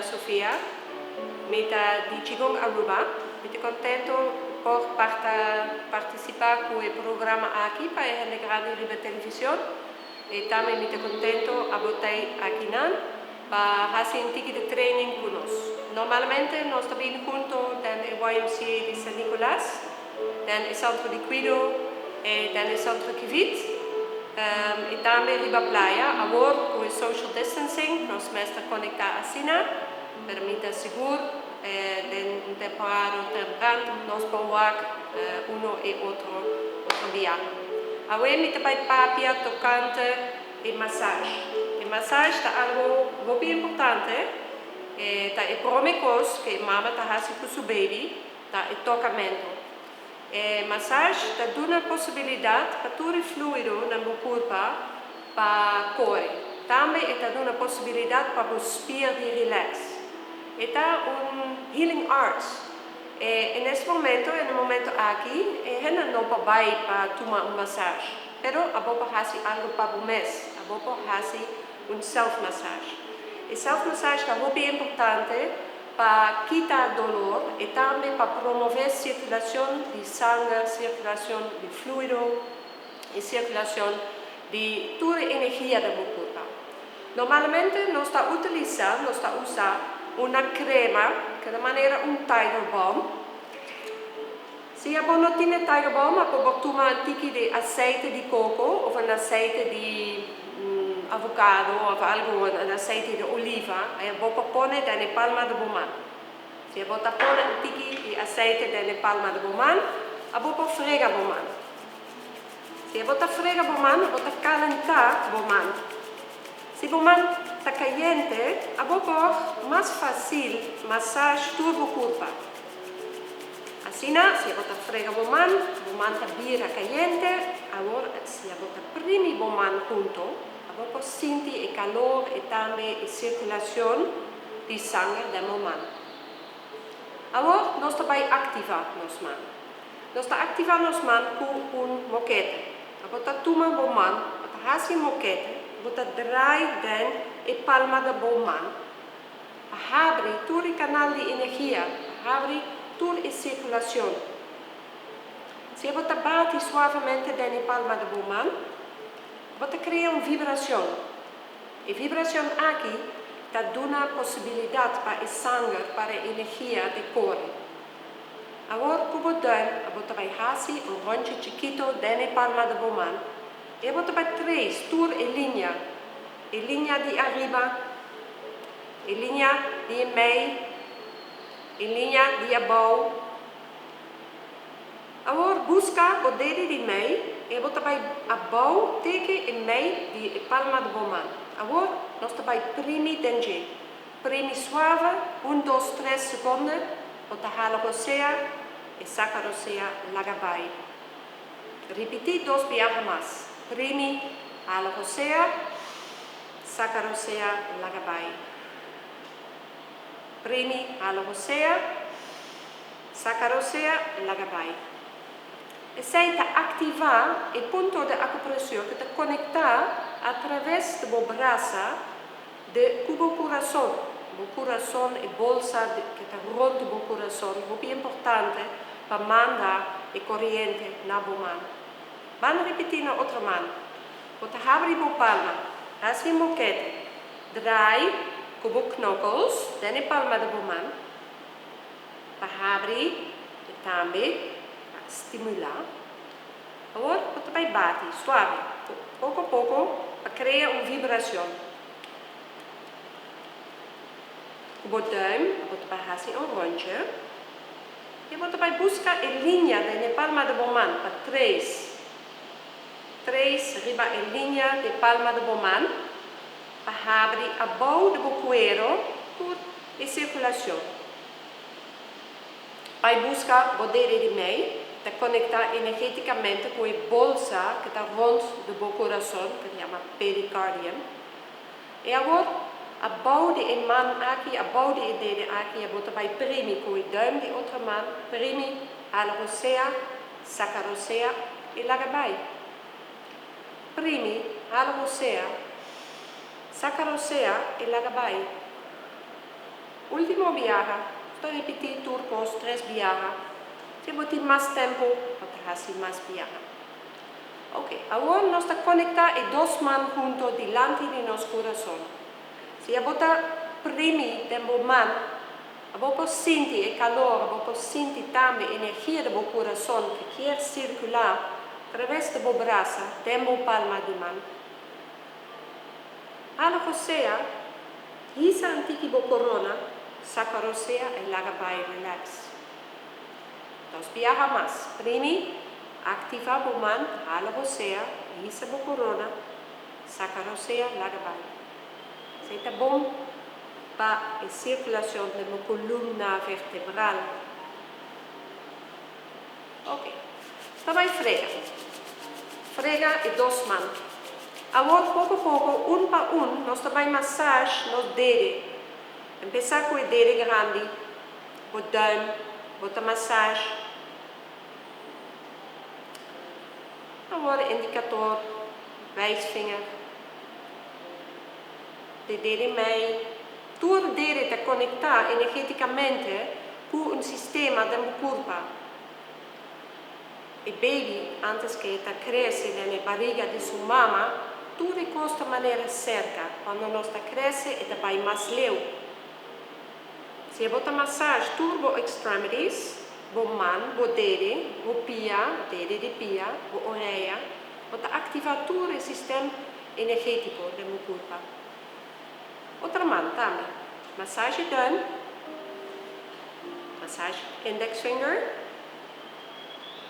Sofia. Mi ta di Qigong Aruba. Mi ta contento por parta participa cu e programa aki pa e hende grandi riba television. Y tambe mi ta contento abo t'ey akinan pa haci un tiki di training cu nos. Normalmente nos ta bini hunto den e YMCA di San Nicolas, den e Centro di Cuido y den e Centro Kivit y tambe riba playa. Awor cu e social distancing nos mester conecta asina, pero mi ta sigur den un temporada tempran nos por wak uno e otro otro bia. Awe mi ta bay papia tocante e massage. E massage ta algo hopi importante. E ta e prome cos cu e mama ta haci cu su baby, ta e tocamento. E massage ta duna posibilidad pa tur e fluido na bo curpa pa core. Tambe e ta duna posibilidad pa bo spier di relax. E ta un healing arts. E en es momento, en e momento aki, e hende no por bay pa tuma un massage. Pero abo por haci algo pa bo mes. Abo por haci un self massage. E self massage ta hopi importante pa kita dolor y tambe pa promove circulacion di sanger, circulacion di fluido y circulacion di tur e energia den bo curpa. Normalmente nos ta utilisa, nos ta usa una crema, cu ta manera un Tiger Balm. Si abo no tin e Tiger Balm, abo por tuma un tiki di aceite di coco of un aceite di avocado of algo, un aceite di oliva, y abo por pone den e palma di bo man. Si abo ta pone un tiki di aceite den e palma di bo man, abo por frega bo man. Si abo ta frega bo man, abo ta calenta bo man. Si bo man ta cayente, abo por mas facil massage tur bo curpa. Asina, si abo ta frega bo man, bo man ta bira cayente. Awor, si abo ta primi bo man hunto, abo por sinti e calor y tambe e circulacion di sanger den bo man. Awor, nos ta bay activa nos man. Nos ta activa nos man cu un mokete. Abo ta tuma bo man, bo ta haci mokete, bo ta draai den e palma di bo man pa habri tur e canal di energia, pa habri tur e circulacion. Si abo ta bati suavemente den e palma di bo man, bo ta crea un vibracion. E vibracion aki ta duna posibilidad pa e sanger, pa e energia di core. Awor ku bo duim abo ta bai hasi un rondje chikito den e palma di bo man i abo ta bai trace tur e liña, e liña di ariba, e liña di e mei, e liña di abou. Awor buska bo dede di mei i abo ta bai abou teke e mei di e palma di bo man. Awor nos ta bai primi den dje. Primi suave, un, dos, tres seconde, bo ta hala rosea e saca rosea laga bay. Ripiti dos biaha mas. Primi, hala rosea, saca rosea laga bay. Primi, hala rosea, saca rosea laga bay. Esey ta activa e punto di acupressure cu ta conecta a traves di bo brasa De ku bo kurason, bo kurason e bolsa ke ta rond bo kurason, hopi importante pa manda e koriente na bo man. Ban ripití na otro man. Bo ta habri bo palma, hasi un mokete, draai ku bo knokkels den e palma di bo man pa habri e tambe pa stimulá. Awor bo ta bai bati suave, poko poko pa krea un vibracion. Ku bo duim bo ta bai hasi un rondje i bo ta bai buska e liña den e palma di bo man pa trace, trace riba e liña di palma di bo man pa habri abou di bo kuero tur e sirkulacion. Bai buska bo dede di mei ta konektá energetikamente ku e bolsa ku ta rònt di bo kurason, ku ta yama pericardium. I awor, abou di e man aki, abou di e dede aki, abo ta bai primi ku e dùim di otro man, primi, hala rosea, saka rosea i laga bai. Primi, hala rosea, saka rosea i laga bai. Ultimo biaha, ta ripiti tur cos tres biaha. Si bo tin mas tempo, bo ta haci mas biaha. Ok, awor nos ta conecta e dos man hunto dilanti di nos curason. Si bo ta primi den bo man, bo por sinti e calor, bo por sinti tambe energia di bo curason cu kier circula atraves di bo brasa, den bo palma di man. Hala rosea, hisa un tiki bo corona, saca rosea y laga bay relax. Dos biaha mas. Primi, activa bo man, hala rosea, hisa bo corona, saca rosea, laga bay. Esey ta bon pa e circulacion di bo columna vertebral. Ok. Ta bay frega. Frega e dos man. Awor, poco poco, un pa un, nos ta bay massage nos dede. Cuminsa cu e dede grandi, bo duim, bo ta massage. Awor indicator, wijsvinger. E dede mey. Tur dede ta conecta energeticamente cu un sistema di curpa. E baby, antes cu e ta crece den bariga di su mama, tur cos ta manera cerca. Ora nos ta crece, e ta bay mas leu. Si bo ta massage tur bo extremities, bo man, bo dede, bo pia, dede di pia, bo orea, bo ta activa tur e sistema energetico di bo curpa. Otro man tambe. Massage duim. Massage index finger.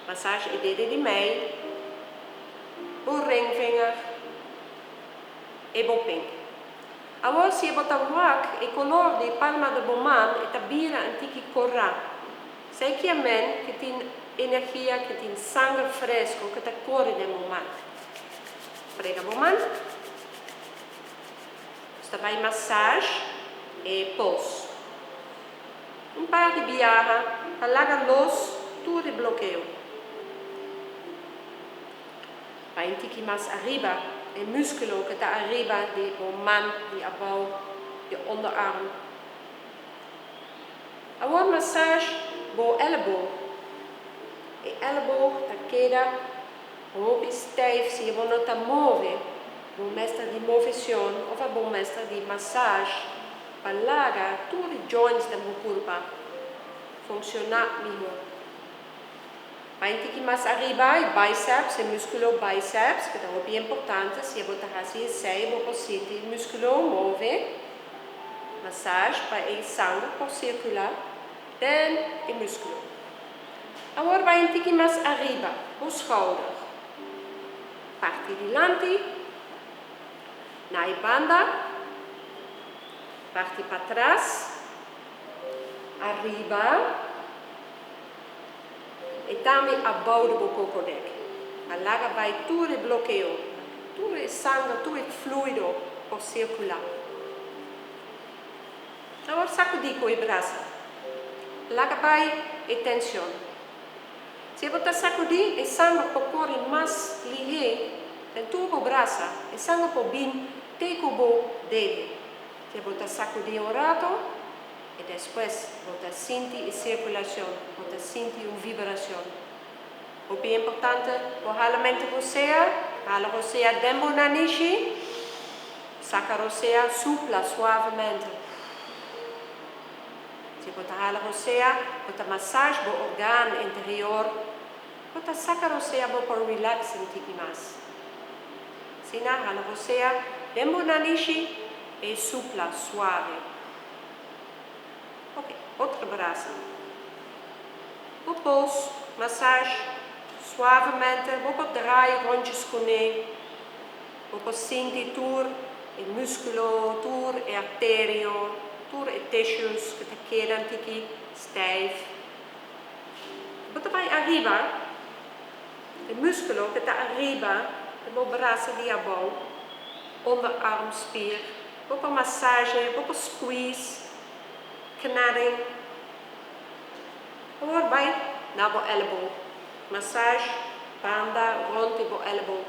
Massage e dede di mey. Bo ringvinger. Y bo pink. Awor si bo ta wak e color di palma di bo man e ta bira un tiki cora. Esey kiermen cu tin energia, cu tin sanger fresco cu ta core den bo man. Frega bo man. Ta bay massage e pols. Un par di biaha pa laga los tur e blokeo. Bay un tiki mas ariba, e musculo cu ta ariba di bo man, di abou, di onderarm. Awor massage bo elleboog. E elleboog ta keda hopi stijf si bo no ta move. Bo mester di movecion of bo mester di massage pa laga tur e joints di bo curpa funciona miho. Bay un tiki mas ariba, e biceps, e musculo biceps, cu ta hopi importante, si bo ta haci esey, bo por sinti e musculo move. Massage pa e sanger por circula den e musculo. Awor bay un tiki mas ariba, bo schouder. Parti dilanti, na e banda, parti patras, ariba, y tambe abou di bo kokodek. Laga bay tur e blokeo, tur e sanger, tur e fluido por circula. Awor sacudi cu e brasa. Laga bay e tension. Si bo ta sacudi, e sanger por core mas lihe den tur bo brasa, e sanger por bin te cu bo dede. Si bo ta sacudi un rato, y despues bo ta sinti e circulacion, bo ta sinti un vibracion. Hopi importante, bo halamento rosea, hala rosea den bo nanishi, saca rosea, supla suavemente. Si bo ta hala rosea, bo ta massage bo organo interior, bo ta saca rosea bo por relax un tiki mas. Asina, hala rosea den bo nanishi y supla suave. Ok, otro brasa. Bo pols, massage suavemente, bo por draai rondjes cune. Bo por sinti tur e musculo, tur e arteria, tur e tissues cu ta keda tiki stijf. Bo ta bay ariba, e musculo cu ta ariba, bo brasa di abou, onderarmspier, bo por massage, bo por squeeze, knelling. Awor bay na bo elleboog. Massage, banda rond di bo elleboog.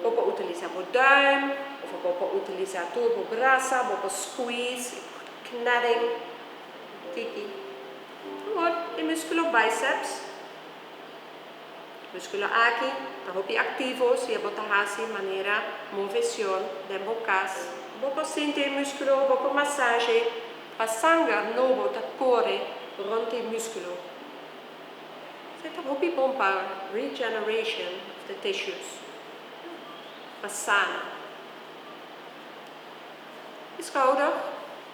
Bo por utiliza utilisa bo duim of bo por utilisa tur bo brasa, bo por squeeze, knelling, tiki. Awor e musculo biceps. Musculo aki ta hopi activo si abo ta haci manera movecion den bo cas. Bo por sinti e musculo, bo por massage pa sanger nobo ta core rond e musculo. Esei ta hopi bon pa regeneration of the tissues, pa sana. E schouder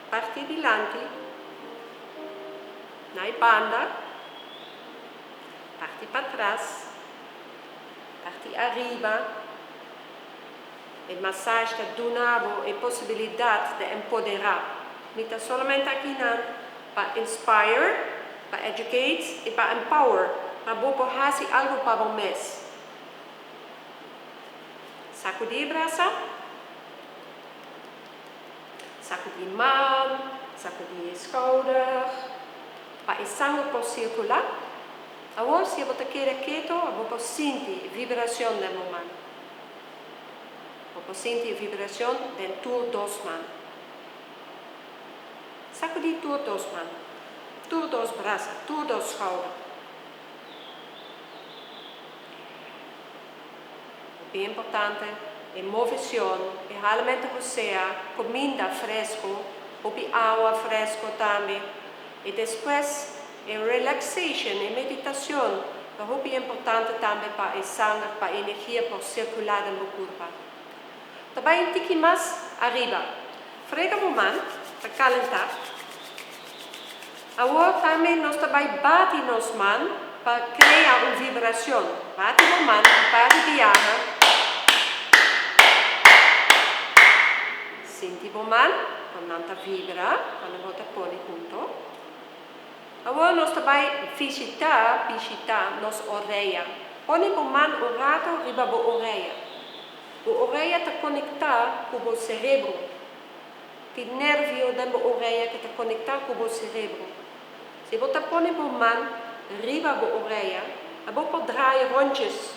parti dilanti na e banda, parti patras, parti ariba. E massage ta duna bo e posibilidad di empodera. Mi ta solamente akinan pa inspire, pa educate y pa empower, pa bo por haci algo pa bo mes. Sacudi e brasa, sacudi man, sacudi e schouder, pa e sanger por circula. Awor si bo ta keda keto, bo por sinti e vibracion den bo man. Bo por sinti e vibracion den tur dos man. Sacudi tur dos man, tur dos brasa, tur dos schouder. Hopi importante e movecion, e halamento hosea, cuminda fresco, hopi awa fresco tambe. Y despues e relaxation, e meditacion ta hopi importante tambe pa e sanger, pa e energia por circula den bo curpa. Ta bay un tiki mas ariba. Frega bo man pa calenta. Awor tambe nos ta bay bati nos man pa crea un vibracion. Bati bo man un par di biaha. Sinti bo man con nan ta vibra cuando bo ta pone hunto. Awor nos ta bay visita, bishita, nos orea. Pone bo man un rato riba bo orea. Bo orea ta conecta cu bo cerebro. Tin nervio den bo orea cu ta conecta cu bo cerebro. Si bo ta pone bo man riba bo orea, abo por draai rondjes.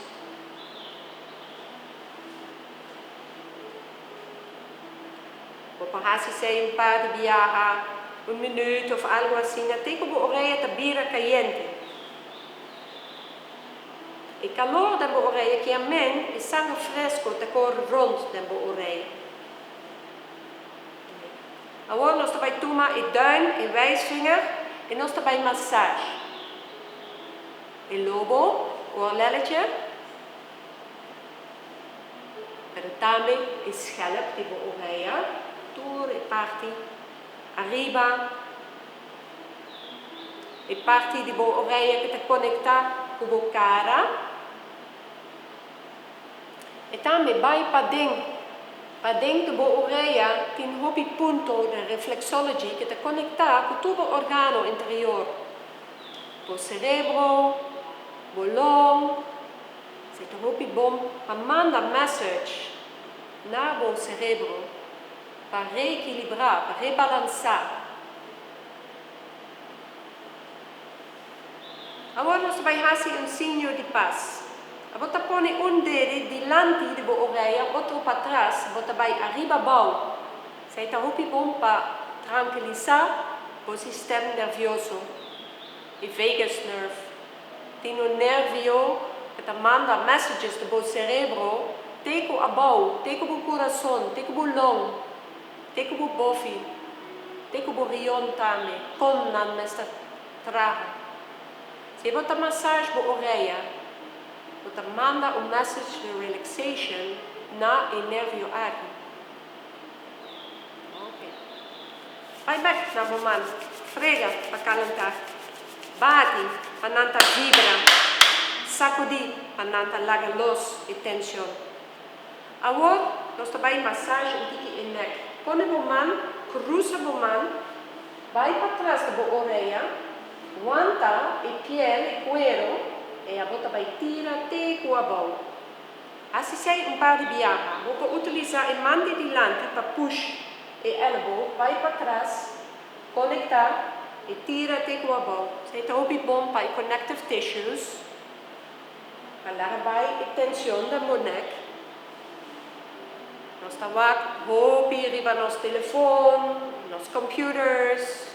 Bo por hasi esei un par di biaha, un minuut of algu asina, te ku bo orea ta bira kayente. E kalor den bo orea kier men e sanger fresko ta kore rond den bo orea. Awor nos ta bai tuma e duim, e wijsvinger, i nos ta bai massage e lobo, oorlelletje. Pero tambe e schelp di bo orea, tur e parti ariba, e parti di bo orea ku ta konektá ku bo kara. E tambe bai paden. Paden di bo orea tin hopi punto di reflexology ku ta konektá ku tur bo organo interior, bo serebro, bo long. Si ta hopi bon pa manda message na bo cerebro pa reekilibrá, pa rebalansá. Awor nos ta bai hasi un signo di pas. Abo ta pone un dede dilanti di bo orea, otro patras, bo ta bai ariba abou. Esei ta hopi bon pa trankilisá bo sistem nervioso, e vagus nerve. Tin un nervio ku ta manda messages di bo serebro te ku abou, te ku bo kurason, te ku bo long, te ku bo bofi, te ku bo rion tambe, kon nan mester traha. Si bo ta massage bo orea, bo ta manda un message di relaxation na e nervio aki. Ok. Bai bek na bo man. Frega pa kalentá. Bati pa nan ta vibra. Sakudí pa nan ta laga los e tenshon. Awor nos ta bai masage un tiki e nek. Pone bo man, krusa bo man, bai patras di bo orea, wanta e piel, e kuero, i abo ta bai tira te ku abou. Hasi esei un par di biaha. Bo por utilisá e man di dilanti pa push e elleboog bai patras, konektá i tira te ku abou. Esei ta hopi bon pa e connective tissues, pa laga bai e tension den bo nek. Nos ta wak hopi riba nos telefon, nos computers,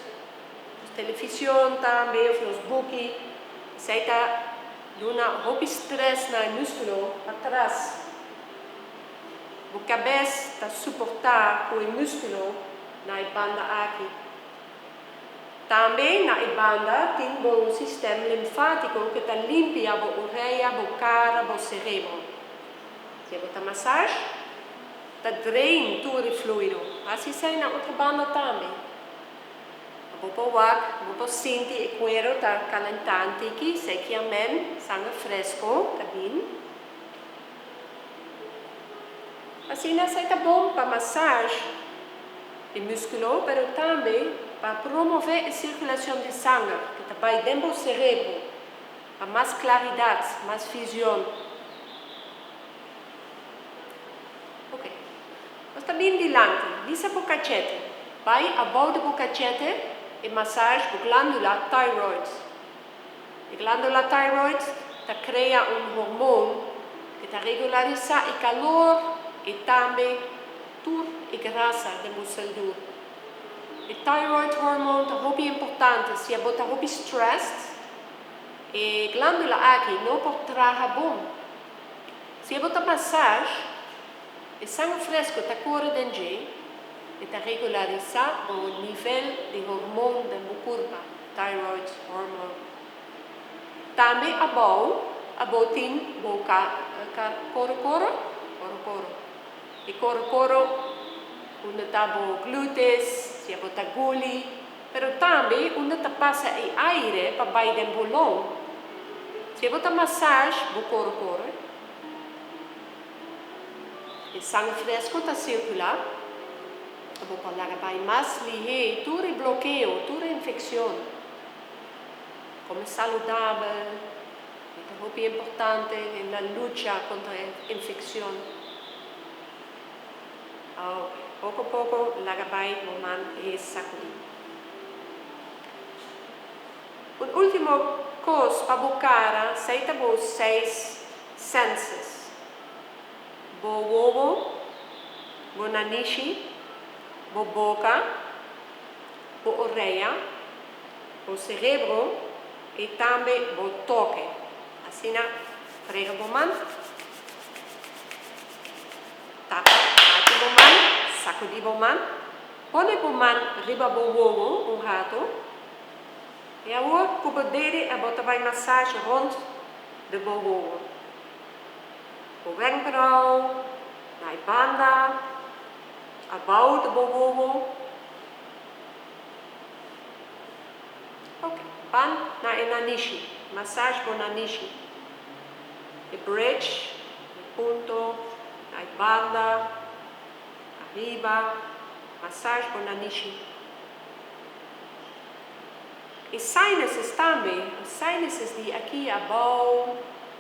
nos television tambe of nos buki. Esei ta duna hopi stress na e musculo patras. Bo cabes ta suporta cu e musculo na e banda aki. Tambe na e banda tin bo sistem limfatico cu ta limpia bo orea, bo cara, bo cerebro. Si bo ta massage, ta drain tur e fluido. Haci esei na otro banda tambe. Bo por wak, bo por sinti e cuero ta calentante aki, esei ki amen, sanger fresco ta bin. Asina esei ta bon pa massage e musculo, pero tambe pa promove e circulacion di sanger cu ta bay den bo cerebro. Pa mas claridad, mas vision. Ok. Nos ta bin dilanti. Hisa bo cachete. Bai abou di bo cachete e massage bo glandula thyroid. E glandula thyroid ta crea un hormoon cu ta regularisa e calor y tambe tur e grasa den bo celdur. E thyroid hormone ta hopi importante si abo ta hopi stressed e glandula aki no por traha bon. Si abo ta massage e sanger fresco ta core den dje e ta regularisa bo nivel di hormon den bo curpa, thyroid hormone. Tambe abou abo tin bo coro coro, coro coro. E coro coro unda ta bo glutes, si abo ta guli, pero tambe unda ta pasa e aire pa bay den bo long. Si abo ta massage bo coro coro, e sanger fresco ta circula, abo por laga bay mas lihe tur e blokeo, tur e infeccion. Come saludabel. E ta hopi importante den nan lucha kontra e infekshon. Awo, poko poko laga bai bo man e sakudí. Un último kos pa bo kara sei ta bo seis senses, bo wowo, bo nanishi, bo boka, bo orea, bo serebro i tambe bo toke. Asina frega bo man, tapa bati bo man, sakudí bo man, pone bo man riba bo wowo un rato i awor ku bo dede abo ta bai massage rond di bo wowo. Bo wenkbrauw, na e banda, abou di bo wowo. Ok, ban na e nanishi, massage bo nanishi. E bridge, e punto, na e banda, ariba, massage bo nanishi. E sinuses tambe, e sinuses di aki abou,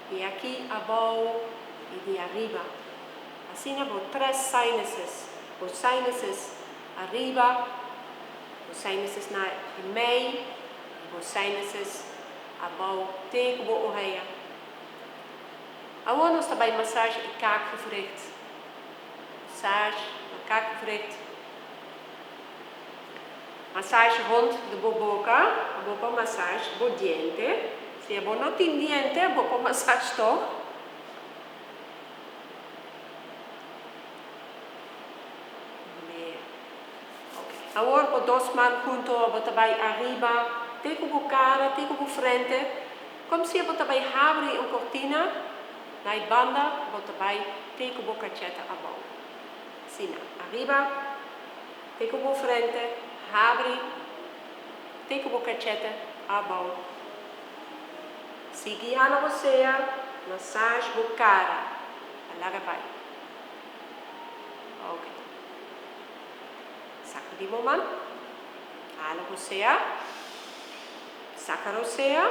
di aki abou i di ariba. Asina bo tres sinuses, bo sinuses ariba, Bo sinuses na e mei i bo sinuses abou te ku bo orea. Awor nos ta bai massage e kaakgewricht. Massage na kaakgewricht. Massage rond di bo boka, bo por massage bo diente. Si abo no tin diente, bo por massage tog. Awor bo dos man hunto bo ta bai ariba te ku bo kara, te ku bo frente, kom si bo ta bai habri un kortina na e banda bo ta bai te ku bo kachete abou. Asina, ariba te ku bo frente, habri te ku bo kachete abou. Sigui hala rosea, massage bo kara, a laga bai. Ok. Sacudi bo man. Hala rosea. Saca rosea.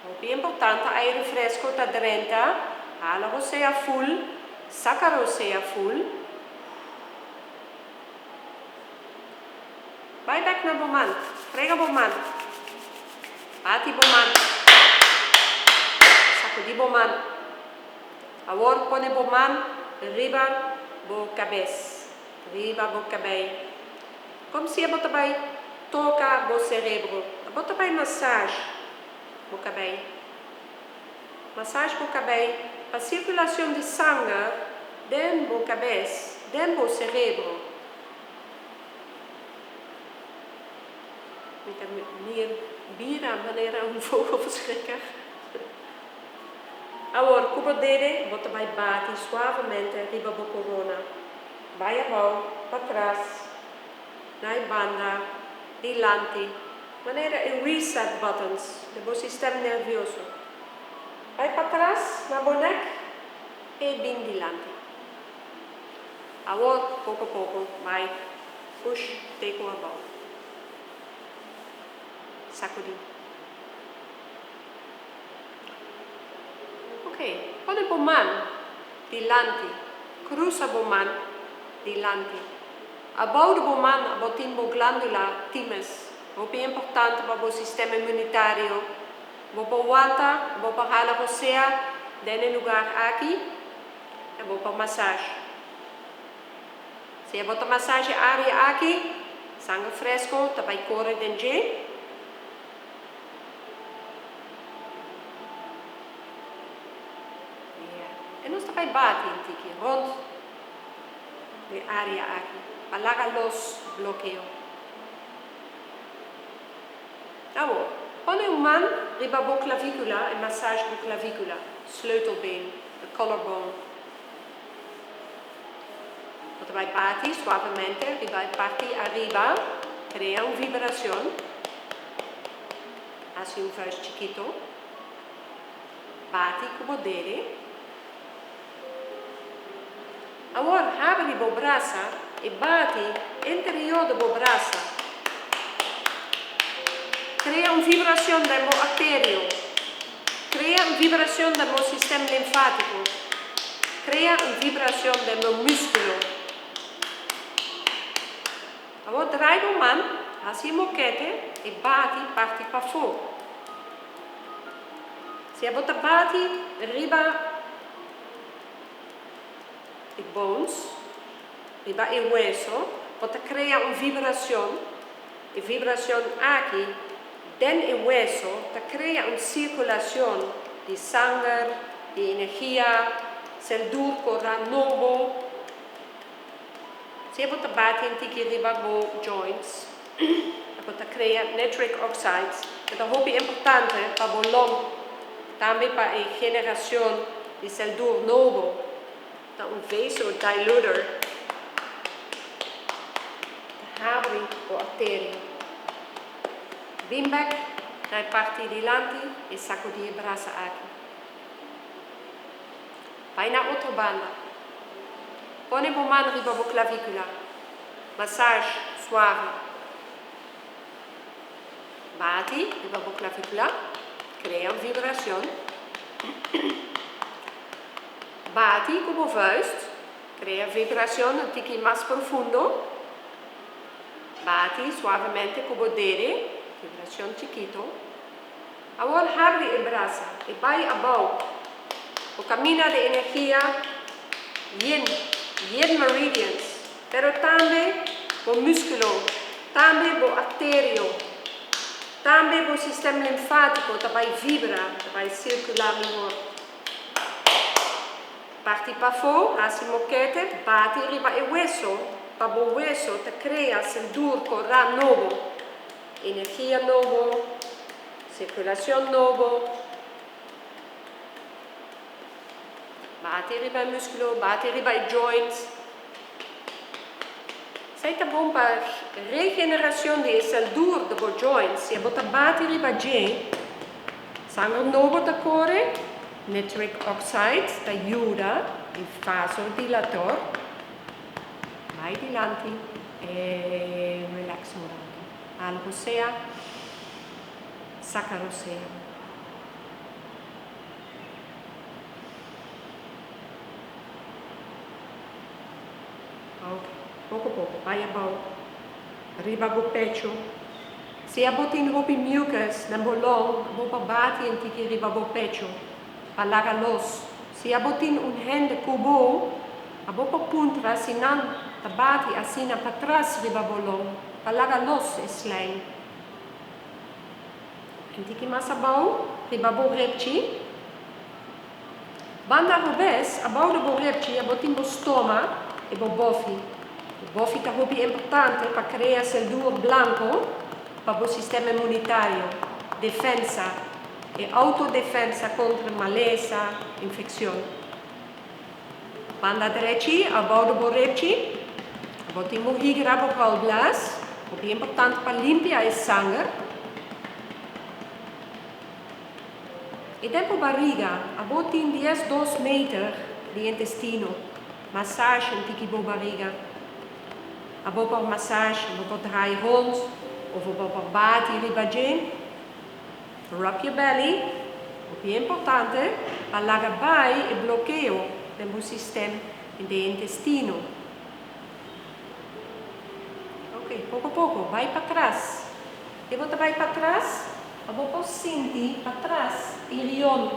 Hopi importante aire fresco ta drenta. Hala rosea full. Saca rosea full. Bai bek na bo man. Frega bo man. Bati bo man. Sacudi bo man. Awor pone bo man riba bo kabes, riba bo kabei. Kom si abo ta bai toka bo serebro. Abo ta bai massage bo kabei. Massage bo kabei pa sirkulacion di sanger den bo kabes, den bo serebro. Mi ta mir bira manera un vogelverschrikker. Awor, ku bo dede bo ta bai bati suavemente riba bo korona. Bai abou, patras, na e banda, dilanti, manera e reset buttons den bo sistem nervioso. Bai patras na bo nek e bin dilanti. Awor, poko poko, bai push te ku abou. Sakudí. Ok, pone bo man dilanti, krusa bo man dilanti. Abou di bo man abo tin bo glándula thymus, hopi importante pa bo sistema inmunitario. Bo por wanta, bo por hala rosea den e lugar aki i bo por massage. Si abo ta massage e área aki, sanger fresco ta bai kore den dje. E nos ta bai bati un tiki rond di e area aki pa laga los blokeo. Awor, pone un man riba bo klavikula i massage bo klavikula, sleutelbeen, de collarbone. Bo ta bai bati suavemente riba e parti ariba, krea un vibracion. Hasi un vuist chikito. Bati ku bo dede. Awor habri bo brasa i bati interior di bo brasa. Krea un vibracion den bo arterio. Krea un vibracion den bo sistem linfátiko. Krea un vibracion den bo múskulo. Awor draai bo man, hasi e mokete i bati parti pafó. Si abo ta bati riba e bones, riba e hueso, bo ta krea un vibracion. E vibracion aki den e hueso ta krea un circulacion di sanger, di energia, celdur cora nobo. Si abo ta bati un tiki riba bo joints, abo ta krea nitric oxides, ku ta hopi importante pa bo long, tambe pa e generacion di celdur nobo. Ta un vasodilator, ta habri bo arteria. Bin bek na e parti dilanti i sakudi e brasa aki. Bai na otro banda. Pone bo man riba bo klavíkula. Massage suave. Bati riba bo klavíkula. Krea un vibrashon. Bati ku bo vuist. Krea vibrashon un tiki mas profundo. Bati suavemente ku bo dede. Vibrashon chikito. Awor habri e brasa i bai abou. Bo camina di energia yin, yin meridians, pero tambe bo musculo, tambe bo arterio, tambe bo sistem linfatico ta bai vibra, ta bai circula mihor. Parti pafó, hasi mokete, bati riba e weso pa bo weso ta crea sendur corá nobo. Energia nobo, sirkulashon nobo. Bati riba e muskulo, bati riba e joints. Esei ta bon pa regenerashon di e seldur di bo joints. Si abo ta bati riba dje, sanger nobo ta kore, nitric oxide ta yuda e vasodilator. Bai dilanti e relax un rato. Hala rosea, saca rosea. Ok, poco poco, bai abou, riba bo pecho. Si abo tin hopi mucus den bo long, abo por bati un tiki riba bo pecho pa laga los. Si abo tin un hende cu bo. Abo por puntra si nan ta bati asina patras riba bo long pa laga los e slijm. Un tiki mas abou riba bo repchi. Banda robes, abou di bo repchi abo tin bo stoma i bo bofi. E bofi ta hopi importante pa krea selduur blanko pa bo sistema inmunitario, defensa, e autodefensa kontra malesa, infekshon. Banda drechi, abou di bo repchi, abo tin bo higra, bo galblaas, hopi importante pa limpia e sanger. E den bo bariga, abo tin 12 meter di intestino. Massage un tiki bo bariga. Abo por massage, abo por draai rond, of abo por bati riba dje. Rub your belly, hopi importante pa laga bai e blokeo den bo sistem di intestino. Ok, poko poko, bai patras. E bo ta bai patras, abo por sinti patras e rion.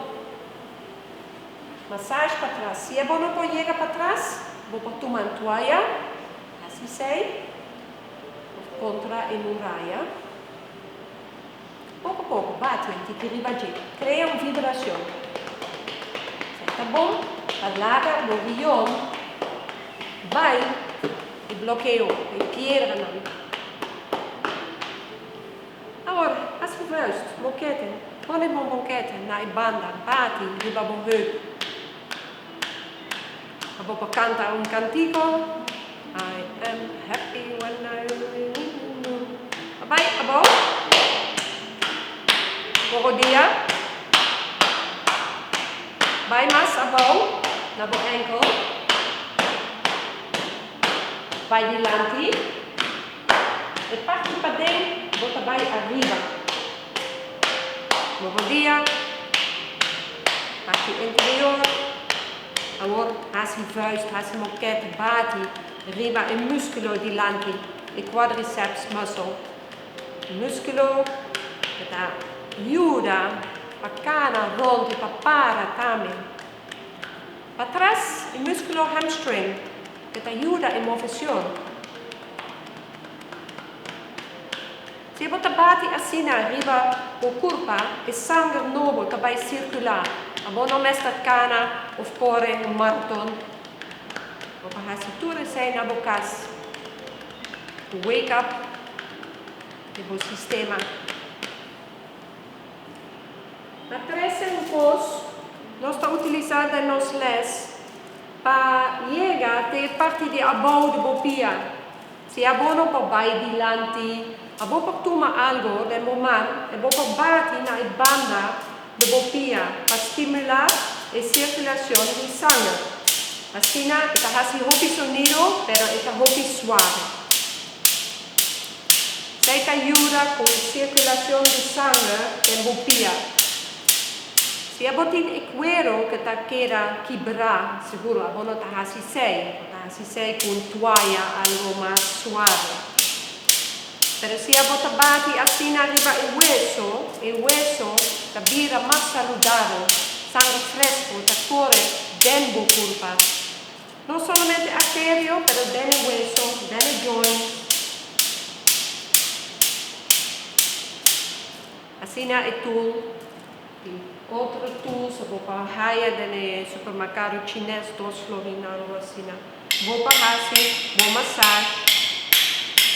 Massage patras. Si abo no por yega patras, bo por tuma un toaya, hasi esei, of kontra e muraya. Poko poko, bati un tiki riba dje. Krea un vibrashon. Esei ta bon pa laga bo rion bai e blokeo, e piedranan. Awor, hasi vuist, bokete. Pone bo bokete na e banda, bati riba bo heup. Abo por kanta un kantiko, I am happy when I. Bai abou. Bo rodia. Bai mas abou na bo enkel. Bai dilanti. E parti paden bo ta bai ariba. Bo rodia. Parti interior. Awor hasi vuist, hasi moket, bati riba e muskulo dilanti, e quadriceps muscle. E muskulo ku ta yuda pa kana rond i pa para tambe. Patras e muskulo hamstring ku ta yuda e moveshon. Si bo ta bati asina riba bo kurpa, e sanger nobo ta bai sirkulá. Abo no mester kana òf kore un maraton. Bo por hasi tur esei na bo kas. Wake up di bo sistema. Na trese un kos nos ta utilisá den nos lès pa yega te e parti di abou di bo pia. Si abo no por bai dilanti, abo por tuma algo den bo man e bo por bati na e banda di bo pia pa stimulá e sirkulashon di sanger. Asina e ta hasi hopi sonido pero e ta hopi suave. Esei ta yuda ku e sirkulashon di sanger den bo pia. Si abo tin e kuero ke ta keda kibrá, sigur abo no ta hasi esei, bo ta hasi esei ku un tuaya algo mas suave. Pero si abo ta bati asina riba e weso, e weso ta bira mas saludabel, sanger fresco ta kore den bo kurpa. No solamente arterio, pero den e weso, den e joints. Asina e tool tin otro tools bo por haya den e supermercado chines dos florin algo asina. Bo por haci bo massage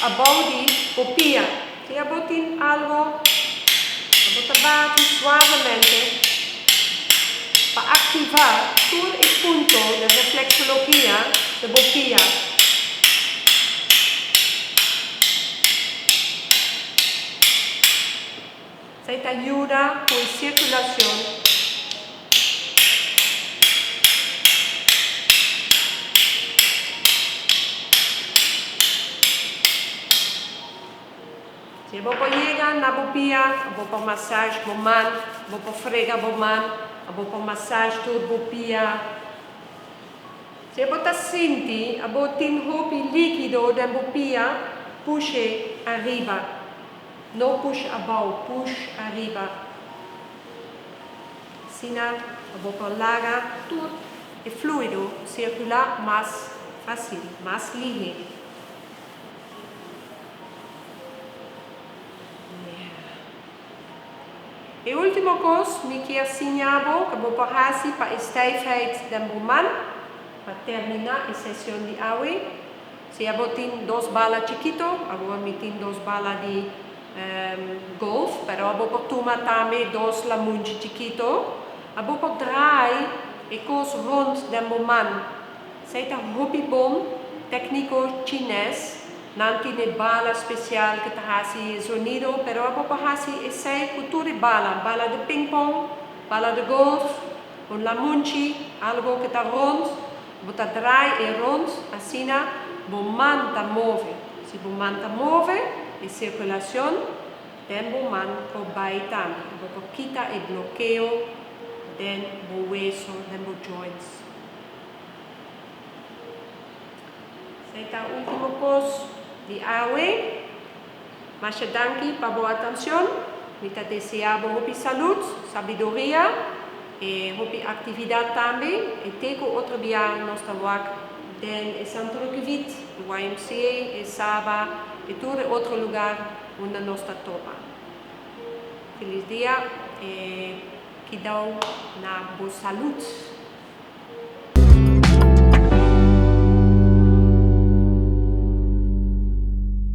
abou di bo pia. Si abo tin algo abo ta bati suavemente pa activa tur e punto di reflexologia di bo pia. Esei ta yuda ku e sirkulashon. Si bo por yega na bo pia, bo por masage bo man, bo por frega bo man, bo por masage tur bo pia. Si bo ta sinti abo tin hopi likido den bo pia, push'e ariba. No push abou, push ariba. Asina abo por laga tur. e fluido circula mas facil, mas lihe. E ultimo cos mi kier siña bo cu bo por haci pa e stijfheid den bo man, pa termina e sesion di awe. Si abo tin dos bala chikito, awor mi tin dos bala di golf, pero abo por tuma tambe dos lamunchi chikito. Abo por draai e cos rond den bo man. Esey ta hopi bon tecnico Chines. Nan tin e bala special cu ta haci e zonido, pero abo por haci esey cu tur e bala, bala di ping pong, bala di golf, un lamunchi, algo cu ta rond, bo ta draai e rond, asina bo man ta move. Si bo man ta move, e circulacion den bo man por bay tambe. Bo por kita e blokeo den bo weso, den bo joints. Esey ta ultimo cos di awe. Masha danki pa bo atencion. Mi ta desea bo hopi salud, sabiduria y hopi actividad tambe. Y te cu otro bia nos ta wak den e Santo Roque Wit, e YMCA, e Saba y tur e otro lugar unda nos ta topa. Feliz dia y kidao na bo salud.